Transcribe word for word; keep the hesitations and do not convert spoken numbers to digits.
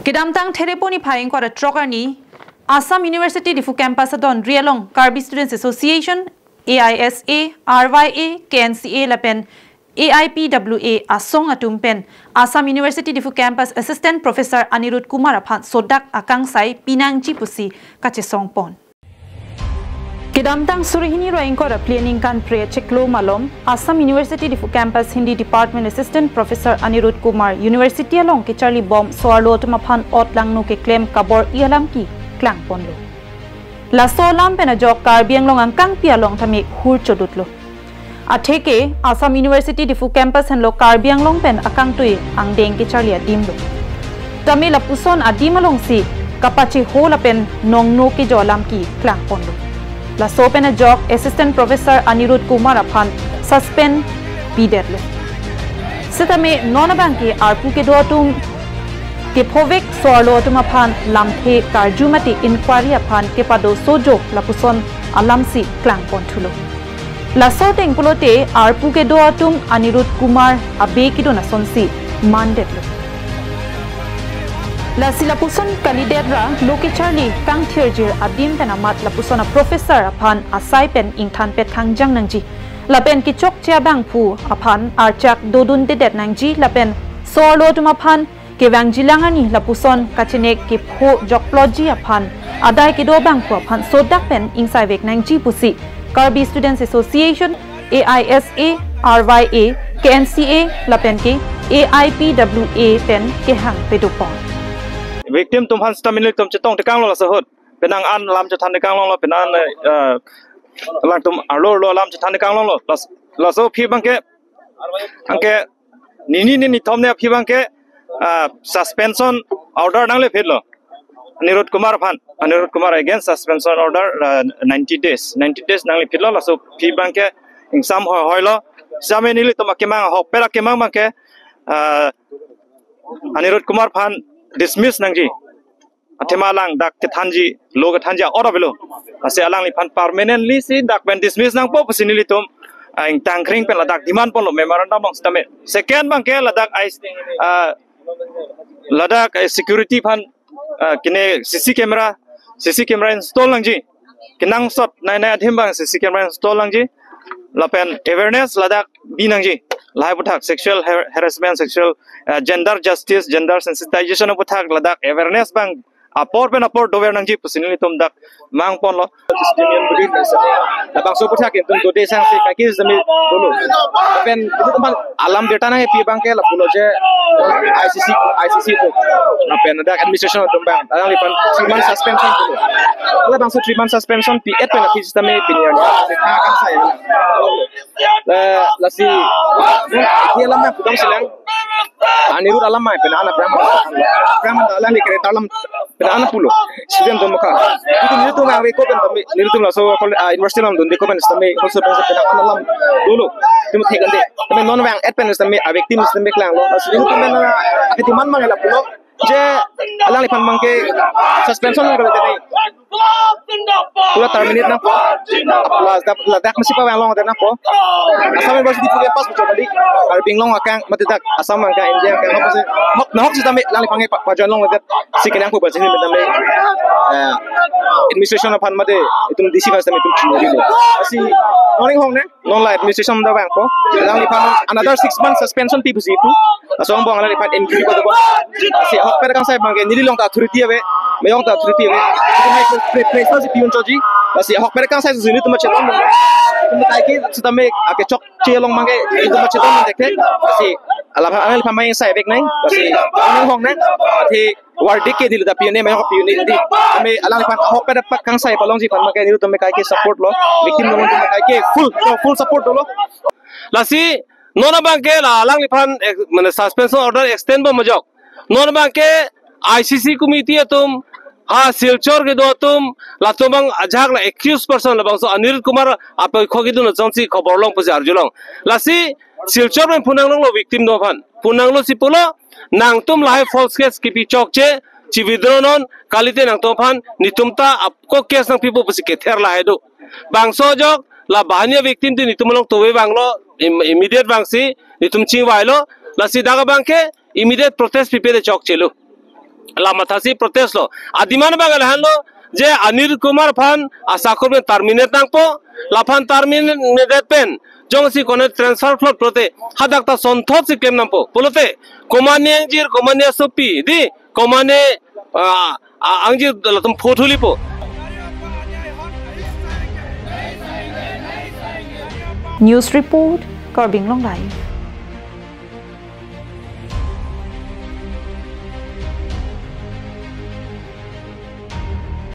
Kedamtang Therepo niphai ingkoi ra throk arni Assam University Diphu Campus adon ri along Karbi Students Association, A I S A, R Y A, K N C A lapen A I P W A asong atum pen Assam University Diphu Campus Assistant Professor Anirudh Kumar aphan sodak akangsai pinangji pusi kachesongpon. Kedamtang suri hini ra ingkoi ra phli aningkan phre achiklo malom Assam University Diphu Campus Hindi Department Assistant Professor Anirudh Kumar University along kecharli bom so-arlo atum aphan ot langno keklem kabor-i alam keklangponlo. Laso alam pen ajok Karbi Anglong angkangpi along tame hur chodutlo. Atheke Assam University Diphu Campus henlo Karbi Anglong pen akangtui angdeng kecharli adim lo. Tame lapuson adim alongsi kapacheho lapen nongno kejo alam keklangponlo. Laso pen ajok Assistant Professor Anirudh Kumar aphan suspend pidetlo. Setame non abangke arpu kedo atum kephovek so-arlo atum aphan lamthe karju mate inquiry aphan kepado sojo lapuson alamsi klangponthulo. Laso ateng pulote arpu kedo atum Anirudh Kumar abe kedun asonsi mandetlo. Lasi lapuson kalidet ra lo kecharli kangthirjir adim pen amat lapuson a-professor aphan asai pen ingthanpet thangjang nangji. Lapen kechokche abangphu aphan archak dodundedet nangji lapen so-arlo atum aphan kevangjilang arni lapuson kachenek kepho jokploji aphan adai kedo abangphu aphan sodak pen ingsaivek nangji pusi Karbi Students Association, A I S A, R Y A, K N C A lapen ke A I P W A pen kehang pedopon. Victim atum aphan stamina atum chetong tekanglo laso ahut. Penang an lam chethan tekang longlo, penang an, eh, alangtum arlo arlo lam chethan tekang longlo. Las-, laso aphi abangke, anke nini nini thom ne aphi abangke, ah, suspension order nanglephitlo. Anirudh Kumar aphan, Anirudh Kumar against suspension order, ah, ninety days, ninety days nanglephitlo, laso aphi abangke ingsam hoi hoilo. Same nelitum akemang, ahokpet akemang abangke, ah, Anirudh Kumar aphan dismiss nangji. Athema alang dak kethanji, lo kethanji a-ot avelo. Lasi alangliphan permanently si dak pen dismiss nangpo pusi nelitum, ah, ingtangkring pen ladak demand ponlo memorandum along sitame. Second abangke ladak I, ah, ladak, eh, security aphan, ah, kene C C camera, C C camera install nangji. Kenangsot nai nai adim abang C C camera install nangji. Lapen awareness ladak bi nangji. Lahai aputhak sexual har-, harassment, sexual, ah, gender justice, gender sensitization aputhak ladak awareness abang apor pen apor dover nangji pusi nelitum dak mangponlo. Labangso aputhak itum dode sangsi kaike sitame dolo. Pen itum alam birta nangpi abangke lapulo je I C C, I C C pu. Lapen dak administration atum abang alangliphan three month suspension pu. Labangso three month suspension pi-et pen aphi sitame pini an. Kangsai. Eh, lasi, eh, alam abang pudam silang. Anirudh alam mai, penang an Abraham. Abraham alangli character alam, penang an pulo. Student atum ka. Itum nelitum abang ave ko pen tame, nelitum laso kol-, ah, university along dunde ko pen sitame, also pen penang an alam dolo. Itum thekdunde. Tame non abang et pen sitame, a victim sitame klanglo. Lasi nelitum pen, ah, ake demand abang lapulo. Je alangliphan abangke suspension nangkele tene. Pura terminate nangpo. Ladak, ladak masi pavang longdet nangpo. Assam University Diphu campus puchot kali. Karbi Anglong akang mate dak Assam akang India akang nahok si, nahok, nahok sitame alangliphan ke pa-, pa-join longdet. Si kenangpo ba sini tame. Eh, administration aphan mate itum D C aphan sitame itum chinidunlo. Lasi morning hong ne. Non la administration do abang po. Alangliphan another six months suspension pi pusi pu. Laso angbong alangliphan inquiry padopon. Lasi ahokpet akangsai abangke neli along ta authority ave. Meyong ta authority ave. Itum hai pre-, pre-, pressure si pi-un chotji. Lasi ahokpet akangsai si nelitum chetong. Itum kaike sitame ake chokche along abangke itum chetong dekte. Lasi alam alangliphan mai sai vek nai. Lasi hong nai. Ati verdict ke neli ta pi-un-e, meyong pi-un-e di. Tame alangliphan ahokpet akangsai palongji aphan abangke nelitum kaike support lo. Victim atum kaike full, full support dolo. Lasi non abangke la alangliphan ek, mane suspension order extend bom ajok. Non abangke I C C committee atum, ha Silchar kedo atum, latum abang ajahak la accused person labangso Anirudh Kumar apoikho kedun asonsi khobor long pusi arjulong. Lasi Silchar pen phunang longlo victim atum aphan. Phunanglo si pulo, nangtum lahai false case kipi chokche, chi withdraw non, kalite nangtum aphan, netum ta ako case nangpipo pusi kether lahai do. Bangso ajok, la banghini a victim ti netum along tove vanglo, im-, immediate vangsi, netum chingvailo, lasi dak abangke, immediate protest pipe de chokchelo. la mathasi protest lo. Ademand abang lahenlo je Anil Kumar aphan asakur pen terminate nangpo, laphan terminate pen jongsi konat transfer plot pulote hadak ta sonthot si klem nangpo. Pulote komatne angjir, komatne asopi, di komatne, ah, ah, angjir latum phothuli po. News report, Karbi Anglong Live.